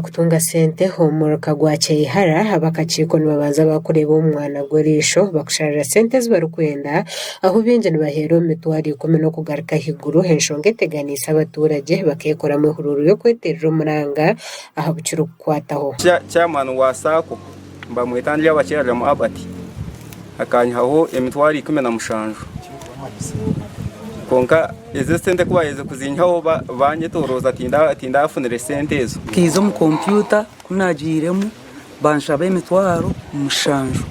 Kutunga sente omu muruka gwa Kyeyihara, ab'akakiiko nibabanza baakureeba omu mwana gw'eriisho bakusharira sente ezi barikwenda ahu baingi nibaheera omu mitwaro ikumi n'okugaruka ahaiguru enshonga eteganiise abaturagye bakeekoramu ehururu y'okweteerera omuranga aha bukirikukwataho. Chairman wa sacco nibamweta Ndyabakyeraremu Albert akanyihaho emitwaro 17 kwonka ezo esente ku baaherize kuzinyihaho banyetoroza tindafunire sente ezo. Nkaija omu kompyuta ku naagiiremu banshaba emitwaro mushanju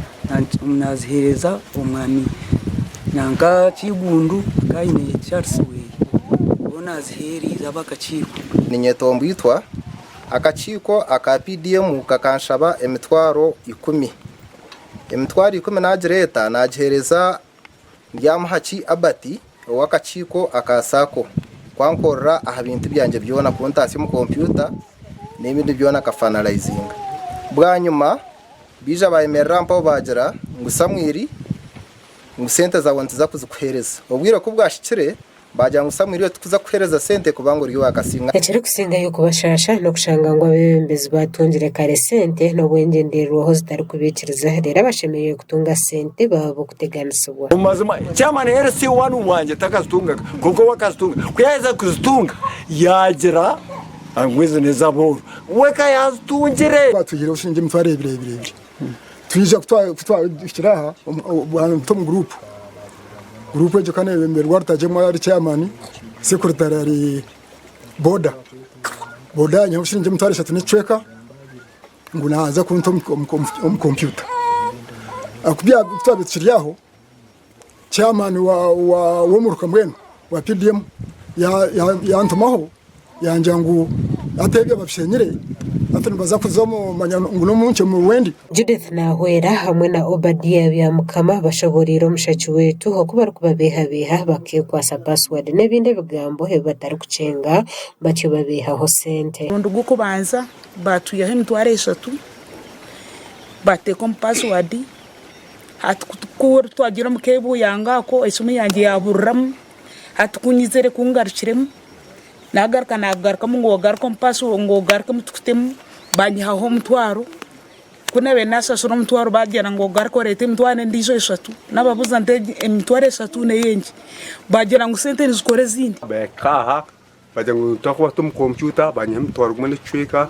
naaziheereza omwami nanka Kiggundu akaba aine Charles we nikwo naaziheereize ab'akakiiko. Ninyetombwitwa, akakiiko aka PDM kakanshaba emitwaro ikumi. Emitwaro ikumi naagireeta naagiheereza Ndyamuhaki Albert ow'akakiiko aka sacco kwankorera aha bintu byangye byona kuntaasya omu kompyuta n'ebindi byona akafanarayizinga. Bwanyima baija bayemerera mpaho baagira ngu Samuel ngu sente zaawe nituza kuzikuheereza. Obwire ku bwahikire Baagira ngu Samuel iwe titukuza kukuheereza sente kubanga ori owa Kasinga. Ekirikusingayo kubashaasha n'okushanga ngu abeebembezi baatungire kare sente n'obu engyendererwaho zitarikubaikiriza reero abashemereire kutunga sente baaba ab'okuteganisibwa. Omu mazima chairman LC one wangye takazitungaga kwonka we akazitunga ku yaheza kuzitunga yaagira ngu ezi n'ez'abooro we ka yaazitungire. Batwihireho shilingi emitwaro ebiri ebiri ebiri twija ku twahikire aha bwantu omu guruupu. Guruupu egyo ekaba neyebemberwa Rutagyemwa ari chairman, secretary ari Boda. Boda yanyihaho shilingi emitwaro eshatu n'ekicweka ngu naaza kunta omu kompyuta. Ku twabaire tukiri aho, chairman w'omuruka mbwenu wa PDM yantumaho yangira ngu hati ebyo babishenyire hati nibaza kuza omu manya ngu n'omunkye omu Rwendi. Judith Nahwera hamwe na Obadiah Byamukama bashoboreire omushaki waitu oku barikubabeehabeeha bakeekwasa password n'ebindi ebigambo ebi batarikukyenga batyo babeihaho sente. Omurundi gw'okubanza baatwihaho emitwaro eshatu baateeka omu paasiwadi, hati ku twagiire omu keebuyanga ako esimu yangye yaaburiramu, hati ku nyizire ku ngarukiremu Nagaruka nagarukamu ngu ogaruke omu paasi ngu ogarukemu tukutemu banyihaho omutwaro ku nabaire nasasura omutwaro bagira ngu ogaruke oreete emitwaro endiijo eshatu nababuuza nti egi emitwaro eshatu neyenki bagira ngu sente nizikora ezindi. Bahika aha bagira ngu nituza kubata omu kompyuta banyiha omutwaro gumwe n'ekicweka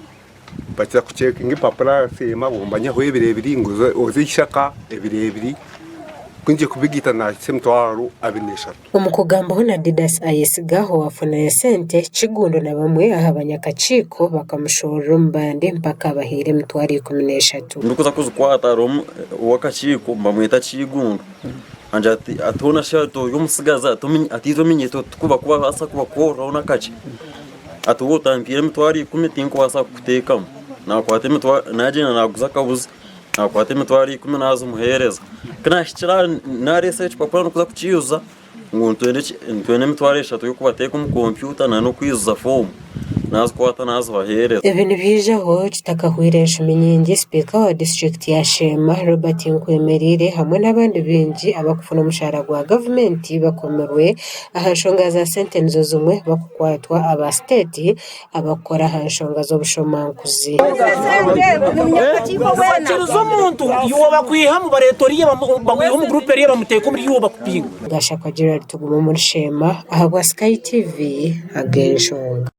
bakiza kucekinga empapura nsiima banyihaho ebiro ebiri ngu oze ishaka ebiro ebiri ku ngiye kubigaita nahitsya emitwaro abiri n'eshatu. Omu kugambaho na Didas Ayesiga owaafunire esente, Kiggundu na bamwe aha banyakakiiko bakamushoorora omu bandi mpaka abahaire emitwaro 13. Ndikuza kuzikwata hariho ow'akakiiko nibamweta Kiggundu angira ati ati hoona shi ati ori omutsigazi ati ati itwe ominyeeto titukubaasa kubakoreraho n'akakye ati waaba otampiire emitwaro ikumi tinkubaasa kukuteekamu naakwata emitwaro naagyenda naaguza akabuzi. Naakwata emitwaro ikumi naazimuheereza. Ku naahikire aha naareesa ekipapura ndikuza kukiijuza ngu nitwenda emitwaro eshatu y'okubateeka omu kompyuta n'okwijuza foomu, naazikwata naazibaheereza. Ebi nibyijaho kitakahwire enshumi nyingi sipiika wa disiturikiti ya Sheema, Robert Nkwemerire hamwe n'abandi baingi abakufuna omushaara gwa gavumenti bakomirwe aha nshonga za sente nizo zimwe bakukwatwa aba siteeti abakukora aha nshonga z'obushomankuzi. Bakiriza omuntu iwe bakwihamu bareeta oriya bamwiha omu gurupu eriya bamuteeka omuri iwe bakupinga. Gashakwa Gerald Tugume omuri Sheema ahabwa Sky TV ag'enshonga.